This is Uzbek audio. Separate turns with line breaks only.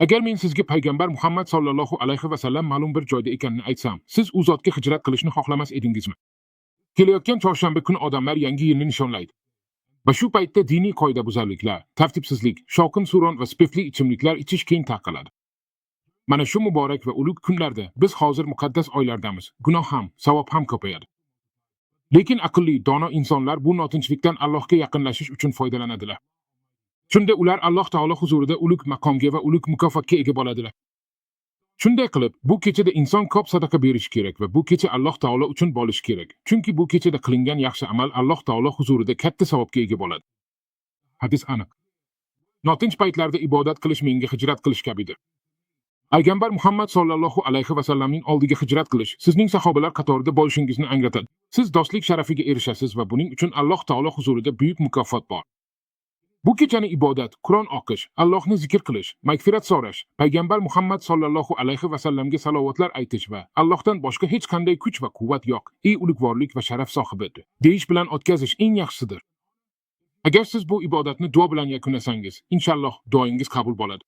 Agar men sizga payg'ambar Muhammad sollallohu alayhi va sallam ma'lum bir joyda ekanini aytsam, siz u zotga hijrat qilishni xohlamas edingizmi? Kelayotgan chorshanba kuni odamlar yangi yilni nishonlaydi. Va shu paytda diniy qoidabuzarliklar, tartibsizlik, shovqin-suron va spirtli ichimliklar ichish keng tarqaladi. Mana shu muborak va ulug' kunlarda biz hozir muqaddas oylardamiz. Gunoh ham, savob ham ko'payadi. Lekin aqlli, dono insonlar bu notinchlikdan Allohga yaqinlashish uchun foydalanadilar. Shunda ular Alloh taolo huzurida ulug' maqomga va ulug' mukofotga ega bo'ladilar. Shunday qilib, bu kechada inson ko'p sadaqa berishi kerak va bu kecha Alloh taolo uchun bo'lishi kerak. Chunki bu kechada qilingan yaxshi amal Alloh taolo huzurida katta savobga ega bo'ladi. Hadis aniq. Notinch paytlarda ibodat qilish menga hijrat qilish kabidir. Payg'ambar Muhammad sollallohu alayhi va sallamning oldiga hijrat qilish sizning sahobalar qatorida bo'lishingizni anglatadi. Siz do'stlik sharafiga erishasiz va buning uchun Alloh taolo huzurida buyuk mukofot bor. Bu kechani ibodat, Qur'on o'qish, Allohni zikr qilish, mag'firat so'rash, payg'ambar Muhammad sollallohu alayhi va sallamga salovatlar aytish va Allohdan boshqa hech qanday kuch va quvvat yo'q, ey ulug'vorlik va sharaf sohibi deyish bilan o'tkazish eng yaxshisidir. Agar siz bu ibodatni duo bilan yakunlasangiz, inshaalloh duoyingiz qabul bo'ladi.